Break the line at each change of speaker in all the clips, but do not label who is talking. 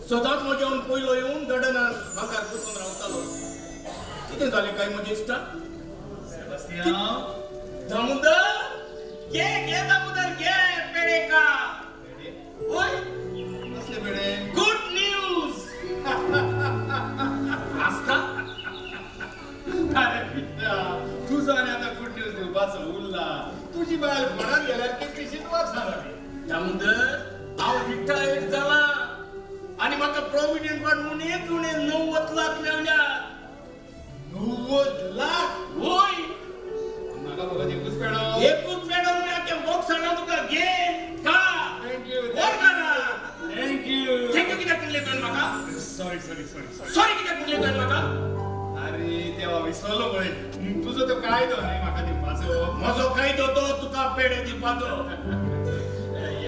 सदांच म्हज्या पयलो येवन गार्डनात बांकार बसून रावतालो. कितें जालें काय म्हज्या इश्टाक?
सेबास्तियांव.
दामोदर, घे घे दामोदर, घे पेडे का.
पेडे?
होय.
कसले पेडे?
गुड न्यूज आसता.
अरे पिट्टा, तुजो आनी आतां गुड न्यूज दिवपाचो उरला. तुजी बायल फोनार गेल्यार कितलीशींच वर्सां जालीं.
दामोदर, हांव रिटायर्ड जाला आनी म्हाका प्रोविडंट फंड उणेच उणें 90 लाख मेवल्यात.
90 लाख?
होय.
म्हाका फकत एकूच पेडो.
एकूच पेडो न्हय, आख्खें बॉक्स हाडला तुका. घे, खा.
Thank you.
वर करा.
Thank you.
Thank you कित्याक म्हणलें तुवें म्हाका?
Sorry sorry sorry sorry.
Sorry कित्याक म्हणलें तुवें म्हाका?
अरे देवा, विसरलो पळय. तुजो तो कायदो न्ही म्हाका दिवपाचो.
म्हजो कायदो तो तुका पेडे दिवपाचो.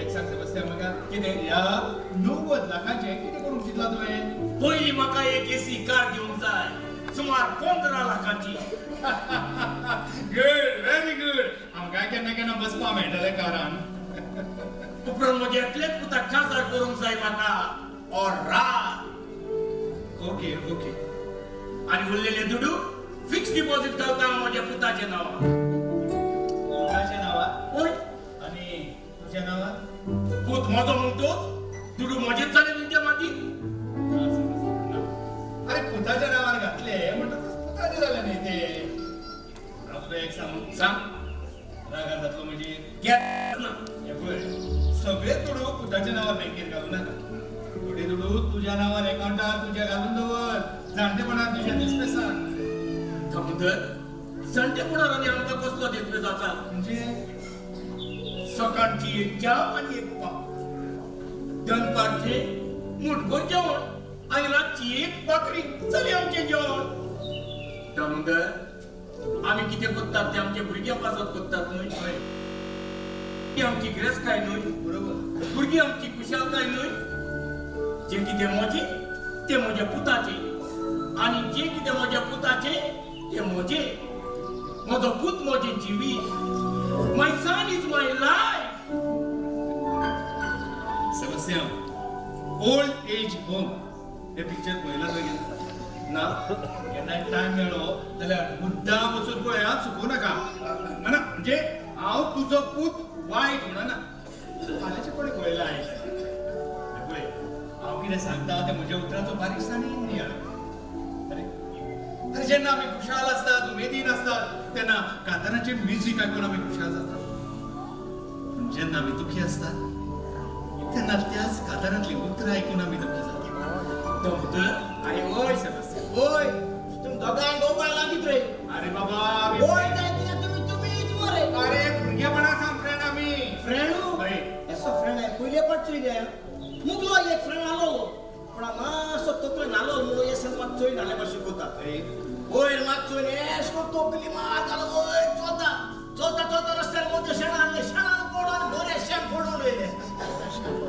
एक सांग सेबास्तियान म्हाका.
कितें?
ह्या 90 लाखाचें कितें करूंक चिंतलां तुवें?
पयलीं म्हाका एक एसी कार घेवंक जाय, सुमार 15 लाखांची.
Good, very good. आमकां केन्ना केन्ना बसपाक मेळटलें कारान.
उपरांत म्हज्या एकलेच पुताक काजार करूंक जाय म्हाका और रात.
Okay okay.
आनी उरलेले दुडू फिक्स डिपॉझिट घालता हांव म्हज्या पुताच्या नांवार.
पुताच्या नांवार?
हय.
आनी तुज्या नांवार?
पूत म्हजो म्हणटोच दुडू म्हजेच जाले न्ही ते मागीर.
ना सेबास्तियान, ना. अरे, पुताच्या नांवार घातले म्हणटकच पुताचे जाले न्ही ते. हांव तुका एक सांगू?
सांग.
रागार जातलो म्हणजे?
घेत ना.
हे पळय, सगळे दुडू पुताच्या नांवार बँकेत घालू नाका. थोडे दुडू तुज्या नांवार एकाउंटार तुज्या घालून दवर, जाणटेपणात तुज्या दिसपेसाक.
दामोदर, जाणटेपणार आनी आमकां कसलो दिसपेस आसा?
म्हणजे?
सकाळची एक च्या आनी एक पाव, दनपारचे मुठभर जेवण आनी रातची एक भाकरी जालें आमचें जेवण. दामोदर, आमी कितें करतात तें आमच्या भुरग्यां पासत करतात न्हय? ती आमची गिरेस्तकाय न्हय?
बरोबर.
भुरगीं आमची खुशालकाय न्हय? जें कितें म्हजें तें म्हज्या पुताचें आनी जें कितें म्हज्या पुताचें तें म्हजें. म्हजो पूत म्हजें जिवीत. My son is my life.
Sebastian, old age home हे पिक्चर पळयलां तुवें? ना? केन्नाय टायम मेळ्ळो जाल्यार मुद्दाम वचून पळय आं, चुकूं नाका. ना ना, म्हणजे हांव तुजो पूत वायट म्हणना. फाल्यांचे कोणें पळयलां हांवें. हे पळय, हांव कितें सांगता तें म्हज्या उतरांचो बारीकसाणीन नियाळ. अरे अरे, जेन्ना आमी खुशाल आसतात, उमेदीन आसतात, तेन्ना कांतारांचें म्युजीक आयकून आमी खुशाल जातात. पूण जेन्ना आमी दुखी आसतात, तेन्ना त्याच कांतारांतलीं उतरां आयकून आमी दुखी जातात.
दामोदर.
अरे वय सेबास्तियान.
होय, तुम्ही दोगांय मोबायल लागीत रे.
अरे बाबा,
होय, काय कितें तुम्ही तुम्हीच मरे.
अरे, भुरगेपणा सावन फ्रेंड आमी.
फ्रेंड?
हय.
असो फ्रेंड आहे पयले पाट चोयले. मुगलो एक फ्रेंड आलो, पण मातसो तकली नालो म्हणून एसन मात चोय नाले भाशेन कोता. वयर मात चोयन एश कोन्न तकली मार घालो. वयर चलता चलता चलता रस्त्यार मदीं शेणान हाडलें. शेणान पडोन बरें शेण फोडून वयलें.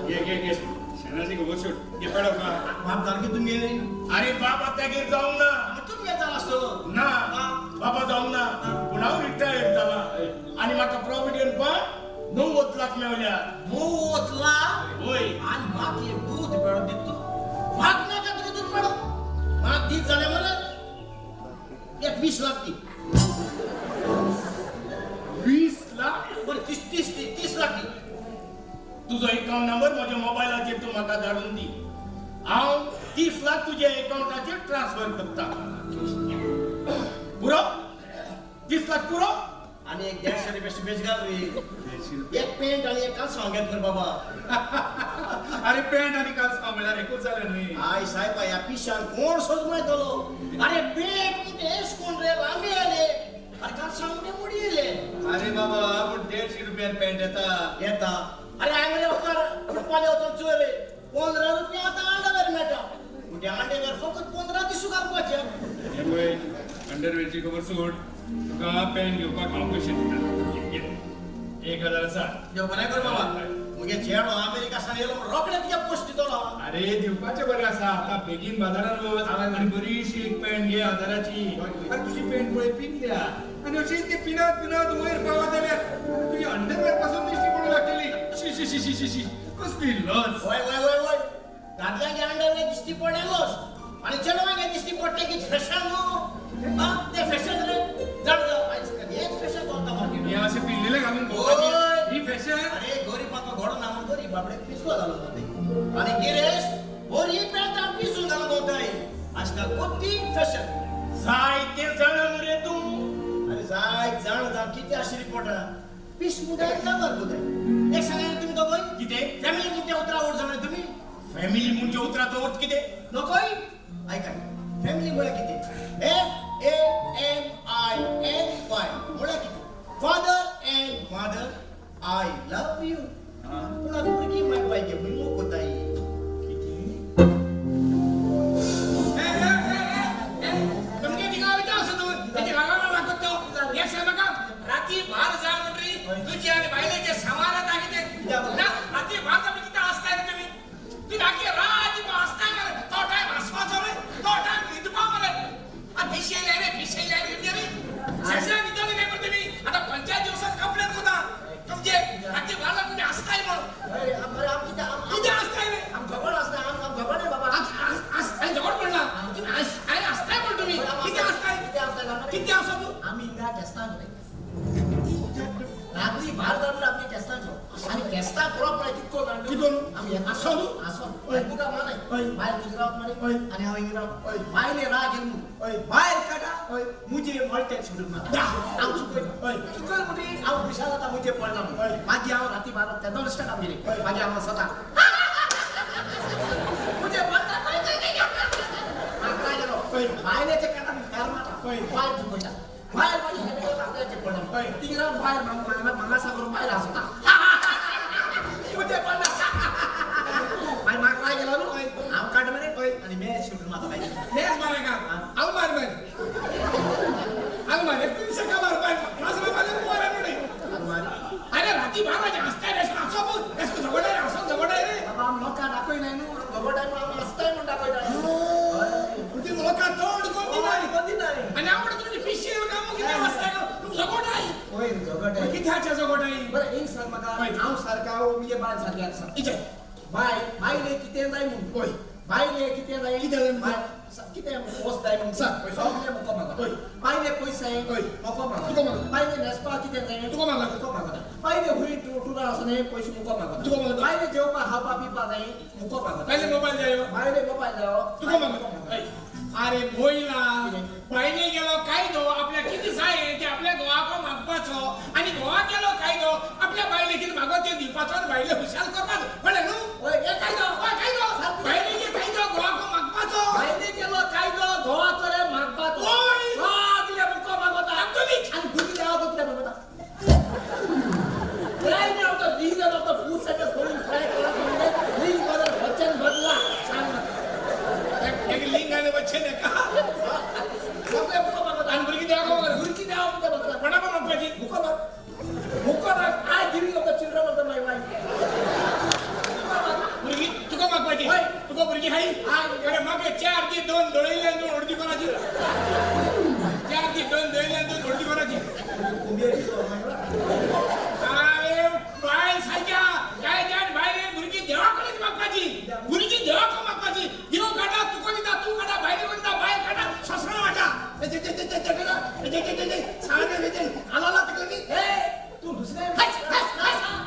घे घे घे, शेणाची खबर सोड. घे पेडो खा.
बाप जाल की तुमगे?
अरे, बाबा त्यागेर जावंक ना.
तुमगे जाल आसतलो.
ना, बाबा जावंक ना, पूण हांव रिटायर्ड जाला आनी म्हाका प्रोविडंट फंड 90 लाख मेवल्या.
90 लाख?
वय.
आनी म्हाका एक दूद पेडो दित तूं? म्हाका नाका तुगे दूद पेडो. म्हाका दीत जाल्यार मरे एक 20 लाख दी.
20 लाख?
बरें, 30, 30 दी, 30 लाख दी.
तुजो एकाउंट नंबर म्हज्या मोबायलाचेर तूं म्हाका धाडून दी. हांव 30 लाख तुज्या एकाउंटाचेर ट्रान्सफर करता. पुरो? 30 लाख पुरो?
आनी एक 150 रुपया शुभेच घाल रे. एक पेंट आनी एक कालसांव घेत मरे बाबा.
अरे, पॅन्ट आनी कालसांव म्हळ्यार एकूच जालें न्ही?
I सायबा, ह्या पिशान कोण सोजमयतलो? अरे, पेंट म्हणजे एश कोण रे लांबी येयले आनी कालसांव म्हणजे मुडी येयले.
अरे बाबा, पूण 150 रुपयान पॅन्ट येता.
येता? अरे, हांवें मरे वखदार फुटपाले वचोन चोय रे, 15 रुपया आतां अंडरवेर मेळटा. म्हणजे अंडरवेर फकत 15 दिसूं घालपाचे.
हे पळय, अंडरवेअरची खबर सोड. तुका पॅन्ट घेवपाक हांव पयशे दिता. घे, घे. 1000 आसा.
देव बरें कर बाबा. मुगे चेडो अमेरिका सावन येयलो म्हूण रोखडे तुगे पोस्ट दितलो हांव.
अरे, दिवपाचें बरें आसा. आतां बेगीन बाजारात वच आनी बरीशी एक पॅन्ट घे हजाराची. अरे, तुजी पॅन्ट पळय पिनल्या आनी अशी ती पिनत पिनत वयर पावत जाल्यार तुजी अंडरवेअर पासून दिश्टी पडूं लागतली. शी शी शी शी शी शी, कसली लज!
वय वय वय वय, दादल्यांचे अंडरवेर. दिश्टी पडलेलोच आनी चेडवांगे दिश्टी पडटे की फॅशन न्हू. आं, ते फॅशन रे जाण जाव आयज काल हेच फॅशन चलता मार्केट.
हे असे पिल्लेले घालून
होय.
भोंवपाची ही फॅशन.
अरे गरीब म्हाका घोडो ना म्हण गरीब बाबडे पिसलो घालून भोंवताय आनी गिरेश बरी पॅन्टां पिसून घालून भोंवताय. आजकाल कोती फॅशन.
जायते जाणा मरे तूं.
अरे जाय जाण जाण कितें आशिल्ली पोटा पीस मुदाय काबार मुदाय एक सांगा तुमी दोगोय.
कितें?
फॅमिली मुद्दे उतरां ओड जाणा तुमी.
फॅमिली म्हणजे उतराचो अर्थ कितें?
नकोय ऐकाय फॅमिली म्हळ्यार कितें? FAMINY म्हळ्यार कितें? Father and mother I love you. पूण आतां भुरगीं माय पाय गे भुरगीं मोग कोताय.
तुमगे थिंगा वयता असो तूं तेजे रागाना लागत तो एक सांग म्हाका राती भार जा म्हणटरी तुजी आनी बायलेचे सांवार जाता कितें ना राती भार जा कितें आसताय रे तुमी तुमी आखी रात आसताय मरे तो टायम हांसपाचो रे तो टायम न्हिदपा मरे आनी पिशेले रे पिशेले रे रे सगळे न्हिदले काय मरे तुमी आतां पंचायत दिवसात कंप्लेन करता तुमचे राती भार जा तुमी आसताय म्हणून.
अरे अरे आम कितें आम
कितें आसताय रे?
आम झगड आसता आम आम झगड बाबा.
हांवें झगड पडला तुमी हांवें आसताय म्हण तुमी कितें आसताय?
कितें आसताय सांग मरे?
कितें आसा तूं?
आमी हिंगा केस्तां रात्री भार जावन आमगे केस्तांचो आनी केस्तां करप म्हळ्यार कितको जाण
कितको न्हू?
आमी
आसो न्हू?
आसो
हय.
तुका मानाय
हय.
बायल गुजरात मरे
हय.
आनी हांव हिंगा राव.
हय.
बायले राग येवन
हय.
बायल काडा
हय.
मुजे मळटे सोडून मारता.
दा.
हांव चुकय
हय.
चुकय म्हणटी हांव खुशाल जाता मुजे पडना
हय.
म्हणून मागीर हांव राती बारा तेदो स्टार्ट आमगेले
हय.
मागीर हांव सता मुजे पडना म्हाका गेलो
हय.
बायलेचे काडा फेर मारता
हय.
बायल चुकयता बायल मागीर हें आपल्याचे पडना
हय.
तिगरा बायल म्हांगा करून बायल हांसता मुजे पडना मागीर म्हाका राग गेलो न्हू हांव काड मरे आनी मॅच सोडून मारता बायल.
मॅच मार का? हांव मार मार हांव मार एक दिसा मार पाय मासला मार मार नुडे.
आनी मारी
अरे राती बाराचे हसताय रे असो बघ असो झगडाय रे असो झगडाय रे.
बाबा आम लोकांक दाखयनाय न्हू झगडाय म्हणून आम हांसताय म्हूण दाखयता.
ती लोकां तोंड कोण दिनाय.
कोण दिनाय.
आणि आवड तुमची पिशी काम किती हसताय तुम झगडाय.
होय झगडाय.
कित्याच्या झगडाय?
बरं एक सांग म्हाका
हय.
हांव सारका मुगे बायल सारकें आसा.
इचे
बायल बायले कितें जाय म्हूण
होय.
बायले कितें जाय
कितें जाय म्हूण?
कितें पोस जाय म्हूण
सांग. होय.
सगळें मुको मागता.
होय.
बायले पयशे
होय.
मुको मागता.
तुका मागता.
बायले न्हेसपाक कितें जाय
तुका मागता.
तुका मागता. बायले हुंय टुरा आसा पयशे मुको मागता.
तुका मागता.
बायले जेवपाक खावपा पिवपा जाय मुको मागता.
बायले मोबायल जायो
बायले मोबायल जायो
तुका मागता. हय.
अरे बोयला बायले गेलो कायदो आपल्या किती जाय ते आपल्या घोवाक मागपाचो आणि घोवा गेलो कायदो आपल्या बायले किती मागो ते दिवपाचो आणि बायले हुशार करपाचो म्हणलें न्हू?
होय हे
कायदो होय कायदो बायले जे कायदो घोवाक मागपाचो.
बायले केलो कायदो घोवाचो रे मागपाचो.
होय.
सगळे मुको मागता.
आमतोलीच.
आनी भुरगीं देवाक कितें मागता? Try me out the reason of the food centers going fry करा म्हणजे लिंग बदल वचन बदला सांग म्हाका.
एक लिंग आनी वचन एका
सगळे मुको मागता.
आनी भुरगीं देवाक मागता.
भुरगीं देवाक कितें मागता?
कोणाक मागपाची?
मुको माग. मुको माग. I giving of the children of the my wife.
भुरगीं तुका मागपाची?
हय.
तुका भुरगीं हाय?
हाय.
अरे म्हाका चार दी दोन दळयल्यान दोन हळदी कोणाची? चार दी दोन दळयल्यान दोन हळदी कोणाची?
अरे बायल सारख्या काय जाण बायले भुरगीं देवाकडेच मागपाची भुरगीं देवाक मागपाची. देव काडा तुका दिता तूं काडा बायले दिता बायल काडा ससरा वाटा
ए, तू दुसऱ्या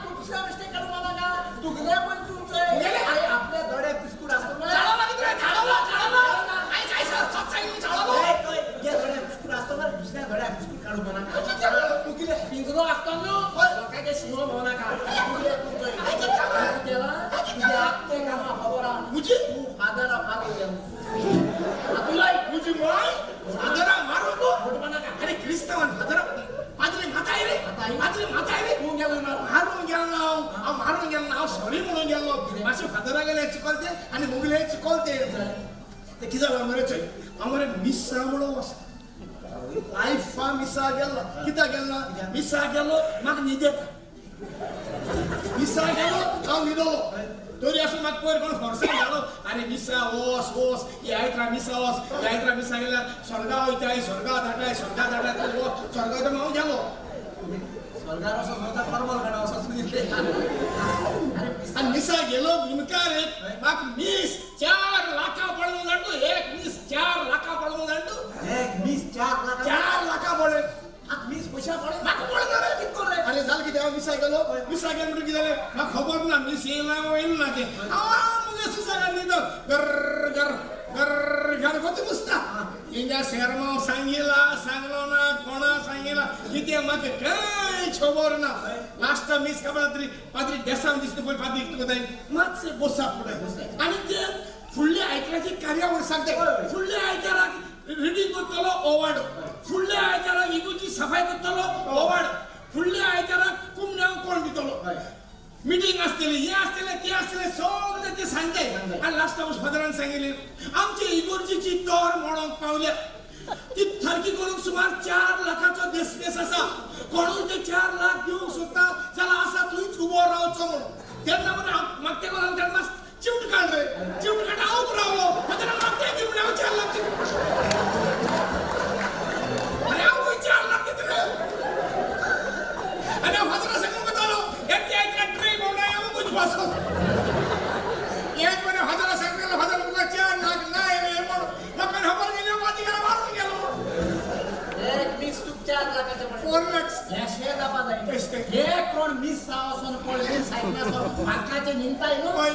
तू दुसऱ्या मिस्टेक करू मला का? तू गेल्या पण तुमचं
गेले?
अरे आपल्या गड्यात बिस्कुट असतो ना.
चालवला किती रे? चालवला चालवला काय काय सत्साई चालवला.
ए, काय? तुझ्या गड्यात बिस्कुट असतो ना दुसऱ्या गड्यात बिस्कुट काढू म्हणा का? तुगेले पिंजरो असतो ना लोकांचे शिंव म्हणू नका. तुगेले तुमचं केला तुझ्या आत्ते कामा खबर आ.
मुझे?
तू फादरा मारू तुला
मुझे माय फादरा मारू को?
मोठं म्हणा का?
अरे क्रिस्तावान फादरा पाद्री माताय रे
माताय?
पाद्री माताय रे.
तू गेलो ना.
मारून गेलो ना हांव. हांव मारून गेलो ना हांव सॉरी म्हणून गेलो. मातशें फादरा गेले चुकलते आनी मुगले चुकलते ते कितें जालां मरे चोय हांव मरे मिसा म्हणून वचता लायफा मिसा गेलो कित्याक गेलो ना मिसा गेलो म्हाका न्हीद येता मिसा गेलो हांव न्हिदलो तरी आसूं म्हाका पयर कोण फोर्सान घालो आरे मिसा वोस वोस यायत्रा मिसा वोस यायत्रा मिसा गेल्यार स्वर्गा वयताय स्वर्गा धाडाय स्वर्गा धाडाय तूं वोस स्वर्गा वयता हांव गेलो.
स्वर्गार असो स्वतः परमल गणा असो सुनितले. अरे
आनी मिसा गेलो मुखार एक म्हाका मीस
4 लाखां
हिंगा शेरमाव सांगिला सांगलो ना कोणा सांगिला कितें म्हाका कांय खबर ना. लास्टा मीस खबर तरी पाद्री डेसांव दिसता पळय पाद्री तुका जाय मातशें बसा फुडें आनी ते फुडल्या आयताराची कार्यावळ सांगता. फुडल्या आयताराक रिडींग करतलो ओवाडो, फुडल्या आयताराक इगोची सफाय करतलो ओवाडो, फुडल्या आयताराक कुमण्याक कोण दितलो, मिटींग आसतली, हें आसतलें तें आसतलें सगळें ते सांगताय. आनी लास्टाक फादरान सांगिल्लें आमचे इगोर्जीची तोर मोडोंक पावल्या, ती सारकी करूंक सुमार 4 लाखाचो देसपेस आसा. कोणूय ते 4 लाख दिवंक सोदता जाल्यार आसा थंयच उबो रावचो म्हणून. तेन्ना मरे हांव मागते कोणाक तेन्ना चिमट काड रे, चिमट काड हांव उबो रावलो. फादरान मागते दी म्हळ्यार हांव 4 लाख दितलो. आनी हांव खंय 4 लाख दितलो? आनी हांव फादरा सांगूंक वतालो एकटे आयकला ट्रे भोंवडाय हांव गुजपासो. एक म्हणे फादरा सांगलेलो, फादर तुका 4 लाख नाय रे म्हणून म्हाका खबर गेली, पाती मारून गेलो.
एक मीस तुक 4 लाखाचे पडले.
4 lakhs.
हे शेत आपा जाय.
तेच ते.
हे कोण मीस वचून पळय सायकल माकाचे निमताय न्हू.
हय.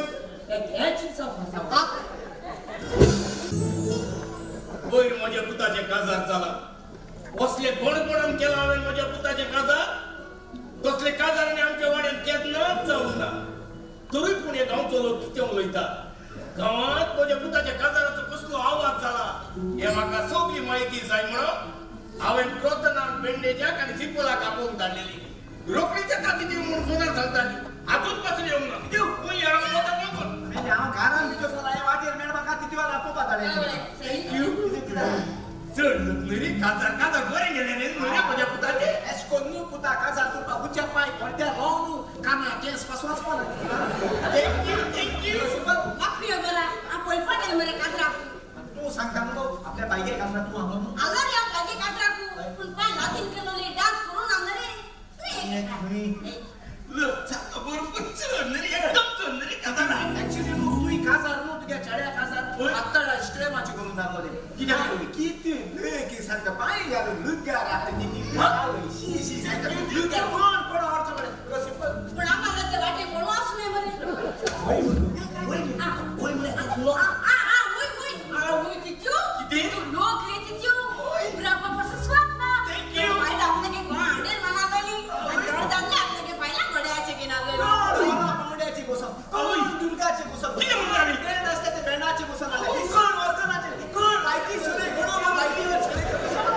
हे चिंतप फसाव.
वयर म्हज्या पुताचें काजार जाला. असले गोडगोडान केला हांवें म्हज्या पुताचें काजार. तसले काजारांनी आमच्या वाड्यान केन्नाच जावंक ना. तरूय पूण हे गांवचो लोक कितें उलयता, गांवांत म्हज्या पुताच्या काजाराचो कसलो आवाज जाला हें म्हाका सगळी म्हायती जाय म्हणून हांवें क्रोतनाक, बेंडेजाक आनी सिपोलाक आपोवंक धाडलेली. रोखडीच येता ती म्हणून फोनार सांगताली. आजून पासून येवंक ना. देव खंय येणार वता कोण.
हांव घरान भितर सरला, वाटेर मेळपाक खातीर तिवा आपोवपा धाडलें.
Thank you. चड लोक न्हय रे काजार काजार बरें गेलें रे न्हय रे म्हज्या पुताचें.
एश कोन्न न्हू पुता काजार करपा उच्या पांय कोणत्या राव न्हू काना केंस पासून वचपा ना.
Thank you thank you.
बापरे बरा हांव पळयपा गेलें मरे काजराक.
तूं सांगता मुगो आपल्या बायगे काजरा तूं हांगा न्हू.
हांगा रे हांव बागे काजराकू पूण पांय लागीं केलो रे डान्स करून हांगा रे.
बरोबर चड न्हय रे एकदम चड न्हय रे काजारा.
ऍक्च्युली न्हू तुवें काजार न्हू तुगे चेड्या काजार आत्तां इश्ट्रेमाची करून दाखवलें.
कित्याक?
कितें न्हय की सारकें पांय घालून लुगार आसलें ती शी शी सारकें लुगार कोण कोण अर्थ कडेन सिंपल.
पूण आम्हाला ते वाटे कोण वाचले मरे.
वय वय वय म्हळे
आ आ आ वय वय आ वय तित्यो.
कितें?
तू लोक रे तित्यो. ब्रापा पासून स्वप्न.
Thank you.
बायला आपल्यागे गोंडेर म्हणालेली आनी गडदानले आपल्यागे बायला गोड्याचे घेणारलेली.
कोण पावड्याची बसप, कोण दुर्गाची बसप,
कितें म्हणटा रे?
बेंड आसता ते बेंडाची बसप आसले, कोण वर्तनाचे, कोण लायटी सुरे घडोवन लायटीवर सुरे बसप.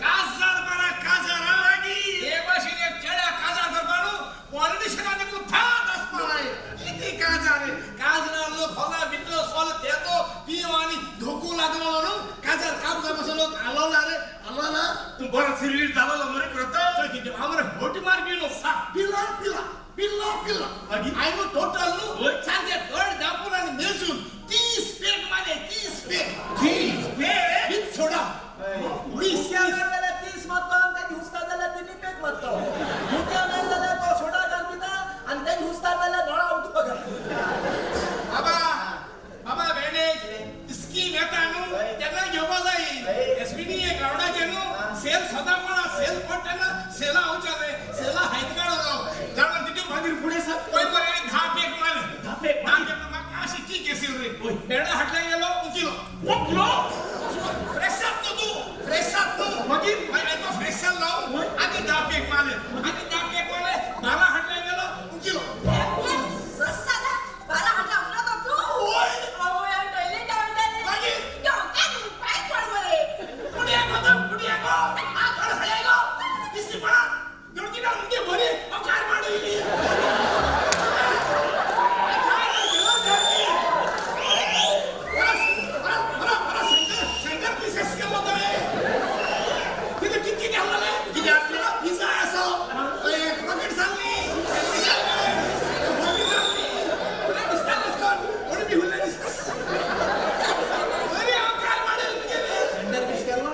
काजार बरा काजार हे भाशेन एक चेड्या काजार करपा न्हू पॉलिटिशनान एकूण थात आसपा जाय. कितें काजार रे? काजरा लोक होला भितरलो सोल तेतो पियो आनी धोकू लागलो न्हू काजार काम जावपाचो लोक आलो ना रे आलो ना.
तूं बरो सिरवीर जालो मरे क्रोतन.
चल कितें हांव मरे होट मारपी न्हू. पिला पिला पिल्ला पिल्ला
मागीर?
हांवें टोटल न्हू
वय.
सारकें धड दापून आनी मेजून 30 पेग मारले. 30 पेग.
30 पेग?
With soda. 30.
हुस्क्या मेळ जाल्यार 30 मारता आनी ताची हुस्ता जाल्यार 3 पेग मारता. मुक्या मेळ जाल्यार तो सोडा घाल दिता आनी ताची हुस्ता जाल्यार दोळा उदक घालता.
बाबा बाबा भेंडे स्कीम येता न्हू तेन्ना घेवपा जाय. एसपीडी ग्रावंडाचेर न्हू सेल सदां कोणा सेल पडटा तेन्ना सेला वचना रे सेला हायत काडो हांव जाणा तितून
मागीर फुडें सर
पळय बरें 10 पेग मारले.
10 पेग?
10 पेग म्हाका अशी की केसील रे बेडा हाटल्या गेलो उकिलो
उकलो?
फ्रेशात न्हू तूं फ्रेशात न्हू.
मागीर?
मागीर आयको फ्रेश जालो आनी 10 पेग मारले आनी 10 पेग मारले बारा हाटल्या गेलो उकिलो.
रस्ता ना बारा हाता उकला तो तू.
वय.
आवय टॉयलेट आवडटाले.
मागीर?
डोक्यात पाय पड मरे.
पुढे गो पुढे गो आ कोण हळे गो दिसती पडा दोडकी ना मुगे बरी हांव कार माडू इली.
कितें आसलें?
पिझ्झा आसो रॉकेट सांगली
सेंटर पीस केलो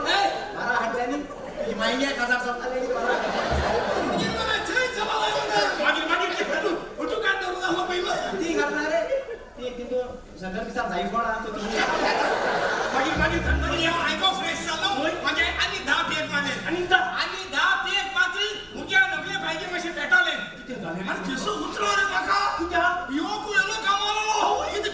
बारा हाडल्यांनी तुजी मायंग्या काजार चलताली बारा.
मागीर मागीर ते फोटो फोटो काढ दवरून आसलो पयलो.
ती घालना रे ती तितून सेंटर पिसान जाय कोण आहा तो तुमी.
मागीर मागीर सांग.
मागीर हांव आयको फ्रेश जालो मागीर आनी 10 पेग मारले.
आनी 10?
आनी 10 पेग मातरी मुख्या नकले पायगे मातशें पेटाले.
कितें जालें?
आनी केसो उतरो रे म्हाका.
कित्याक?
युवक येलो कामालो. कितें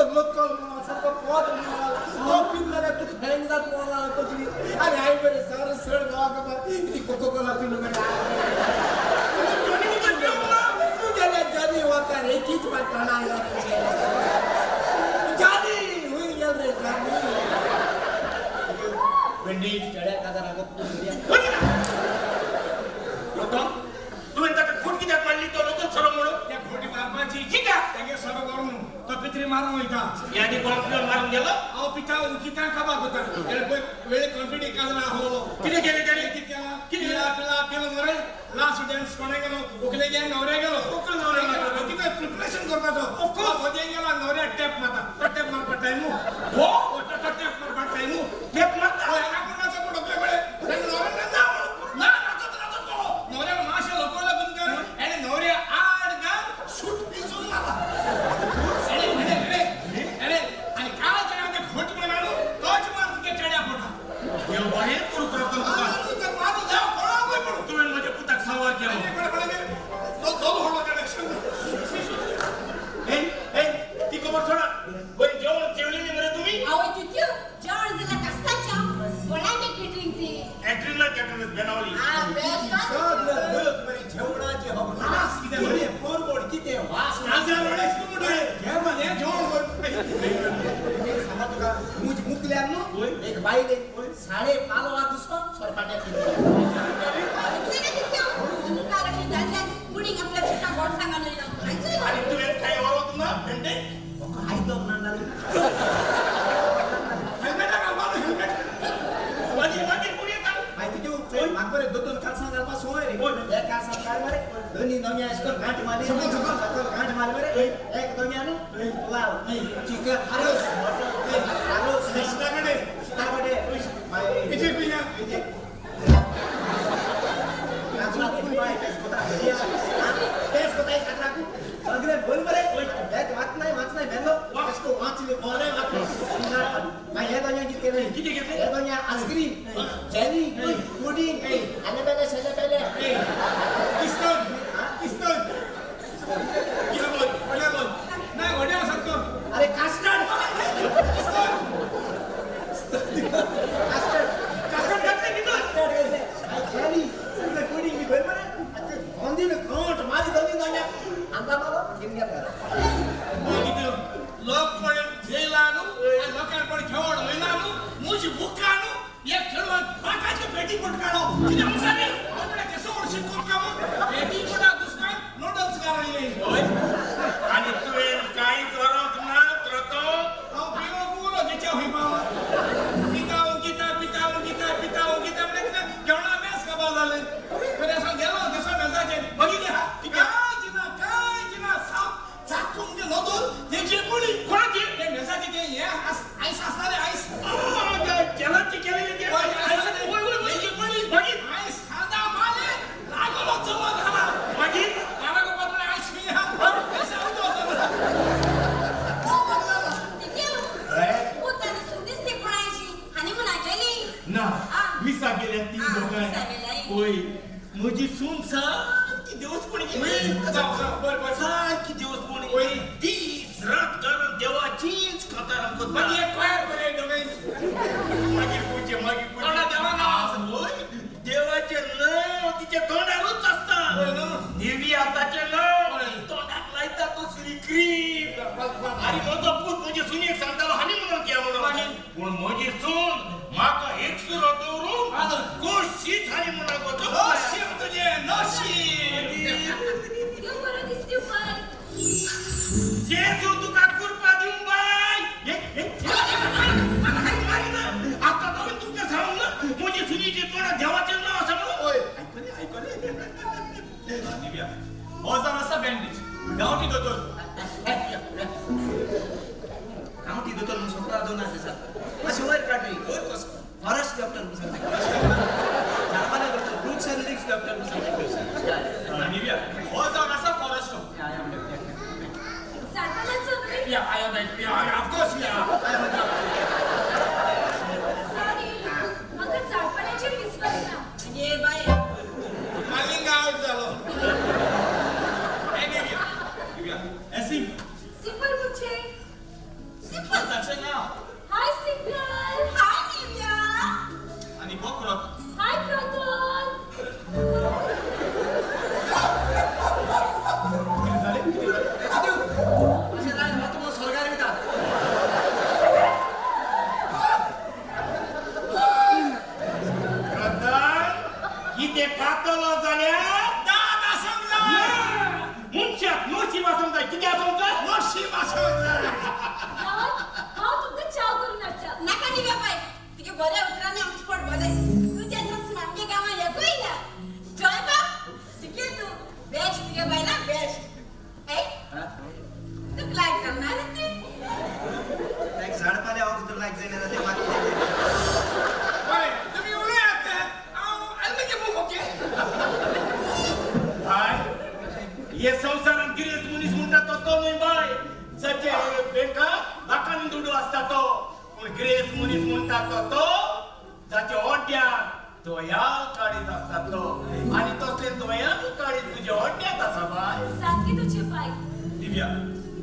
तो लोकल म्हणून सारको पोत म्हणून तो पिल्लो जाल्यार तुका हँग जात म्हणून तकली. आनी हांवें बरें सर सर गांवाक ती कोको कोला पिलो मरे. तुगेल्या जानी वता रे कीच मारताना आयलो रे. जानी हुंय गेल रे जानी.
भेंडी
चड्या काजार हांगा.
लोकम, तुवें ताका खोट कित्याक मारली? तो लोकल सोरो म्हणून.
त्या खोटी मारपाची कित्याक? तेगे सोरो करून तो पित्री मारून वयता.
यादी कोणाक तुवें मारून गेलो?
हांव पिता उकिता काबार कोता. तेणे पळय वेळे कॉन्फिडी काजरा आसलो.
कितें केलें ताणें?
कितें केलां? पिला पिला पिला मरे लास्ट डान्स कोणे गेलो? वकले गेलो, न्हवऱ्या गेलो.
वकल न्हवऱ्या गेलो.
कितें प्रिपरेशन करपाचो? ऑफकोर्स वजे गेला न्हवऱ्या टॅप मारता. तो टॅप मारपा टायमू.
हो.
तो टॅप मारपा टायमू.
टॅप मारता?
हय, आपूण नाचप डोकले पळय. ताणें न्हवऱ्यान ना म्हणून ना नाचत नाचत गेलो. न्हवऱ्यान मातशें लकवलें बंद कर. आनी न्हवऱ्या आड घाल शूट पिसून मारला. आनी काय जाणा ते खोट म्हणालो तोच मार तुगे चेड्या पोटा.
देव बरें करूं रतन तुका.
मारू जाव कोणाकूय पडूं.
तुवें म्हज्या पुताक सावार केलो. ए ए, ती खबर सोडा. वय, जेवण जेवलेली मरे तुमी?
आवय तितल्यो जेवण दिलं कस्ताच्या कोणाचे केटरिंगची.
एट्रिला कॅटरस बेनावली.
हा बेस्ट.
सगळं लोक बरे जेवणाचे हो वास कितें बरे फोरमोड कितें वास. एक सांगा तुका मुज मुकल्यार न्हू एक बायल साडे पालवा दुसरो सरपाट्या
इतले ना तितल्यो मुखार अशी जाल्ल्यान पुडींग आपल्या सुद्धा गोड सांगा न्हय.
आनी तुवें कांय व्हरोंक ना भेंडे?
आयदन ना.
मागीर मागीर कोण येता?
माहिती देऊ म्हाका बरें दोन दोन कालसां घालपा संवय रे. एक कालसां काड मरे दोनी दोंग्या अशें करून गांठ मारली सकल सकल सकल गांठ मारली मरे एक दोंग्या न्हू पुलाव चिकन आरोस मटन आरोस शिताकडे मागीर गाजराकू बाय पेस कोता पेस कोता गाजराकू सगळे बोल मरे. एक वाच नाही वाच नाही भेंदो इसको वाचले बरे वाच. मागीर हे दोंग्या कितें केलें?
कितें घेतलें?
हे दोंग्या आयस्क्रीम जेली पुडींग आले बेले शेले बेले. अरे कास्टर्ड कास्टर्ड.
कास्टर्ड घातलें भितर?
जेली सगळे पुडींग बी भर मरे. गोंदीन गांठ मारी दोनी दोंग्या आमकां मारो घेवन गेला.
लोक पण जेलानु लोकांक पण जेवण वयलानु मुज बुकानु एक खेळवान बाकाचे पेटी पटकाणो कितें आसा रे? हांव म्हणल्यार केसो व्हडशी कोण काम पेटी पटा दुसऱ्यान नूडल्स घालून येयली.
हय. आनी तुवें कांयच व्हरोंक ना रतन?
हांव पियो पुरो जेच्या हुंय पावला. पिता उंकिता पिता उंकिता पिता उंकिता म्हणल्यार कितें जेवणा मेस काबार जालें. तरी असो गेलो दिसो मेजाचेर बघितलें हा कांयच ना कांयच ना. साप चाकून ते नदर तेजी पळी
कोणाची?
ते मेजाचे ते हे आयस आसता रे आयस.
जेलाची केलेली ते.
हय, आयस.
वय, वय, वय.
तेजी पळी
मागीर?
आयस खादा माले लागलो चवक घाला.
मागीर?
घाला गोपाळ आयस पिया आयस आवडतो.
तितल्यो पुतानी सुन दिसते कोणाची हनीमूनाक गेली.
ना मिसा गेल्या ती
आ,
दोगांय.
मिसा गेल्या.
होय, म्हजी सून सारकी देवस्पणी गेली.
जाव जाव बर बर.
सारकी देवस्पणी.
होय.
दीस रात कारण देवाचीच कांतारां करता.
मागीर एक पायर बरे दोगांय.
मागीर पुजे मागीर पुजे.
तोंडा देवा नांव आसा.
होय, देवाचें नांव तिच्या तोंडारूच आसता.
होय न्हू?
देवी आताचें नांव
होय.
तोंडाक लायता तसली क्रीम. आनी म्हजो पूत म्हजे सुनेक सांगतालो हनीमुनाक या म्हणून.
मागीर?
पूण म्हजी सून म्हाका एकसुरो दवरून
आदर.
कशीच हनीमुनाक वचूंक ना.
नशीब तुजें नशीब.
त्यो बरो दिसती पण.
जेजू तुका कृपा दिवं बाय. आतां हांवें तुमकां सांगूंक ना म्हजी सुनेचे तोंडाक देवाचें नांव आसा म्हणून.
होय.
आयकलें आयकलें.
निव्या हो जावन आसा बँडेज गांवठी दोतोर.
गांवठी दोतोर म्हणून सोपरा दोन आसा मातशें वयर काडली.
वयर कसो?
Forest doctor.
सारकें खातलो जाल्यार
दांत आसूंक जाय.
मनशाक नशीब आसूंक जाय. कितें आसूंक जाय?
नशीब आसूंक जाय.
हांव तुमकां च्या करून हाडटा.
नाका दिव्या बाय, तुगे बऱ्या उतरांनी आमचें पोट भरलें. तुज्या सारकें आमगे गांवांत एकूय ना. जय बाब, शिकले तूं बेस्ट, तुगे बायलां बेस्ट. ऐ, तुका लायक जावना रे ती.
लायक झाड पाले हांव तुका लायक जायना ते मागीर.
हय, तुमी उलयात, हांव आनी बुक ओके.
बाय, हे संवसारांत गिरेस्त मनीस म्हणटा तो तो न्हय बाय, जाचे बँकात लाखांनी दुडू आसता तो. पूण गिरेस्त मनीस म्हणटा तो तो जाचे ओड्यात दोया काळीज आसता तो. आनी तसले दोयान काळीज तुज्या ओड्यात आसा बाय.
सारकी तुजी बाय.
दिव्या,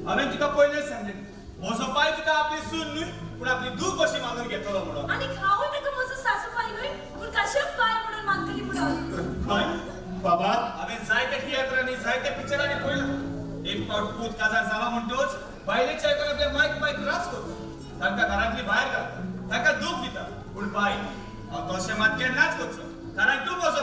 हांवें तुका पयलेंच सांगलें, म्हजो पाय तुका आपली सून न्हय पूण आपली धूव कशी मानून घेतलो म्हणून.
आनी हांवूय ताका म्हजो सासू बाय न्हय पूण कशें बाय म्हणून मानतली म्हणून.
हय.
बाबा,
हांवें जायत्या तियात्रांनी, जायत्या पिक्चरांनी पळयलां, एक फावट पूत काजार जाला म्हणटोच बायलेच्या आयकून आपल्या मायक मायक त्रास करता, तांकां घरांतली भायर घालता, तांकां दूख दिता. पूण बाय, हांव तशें मात केन्नाच करचो, कारण तूं म्हजो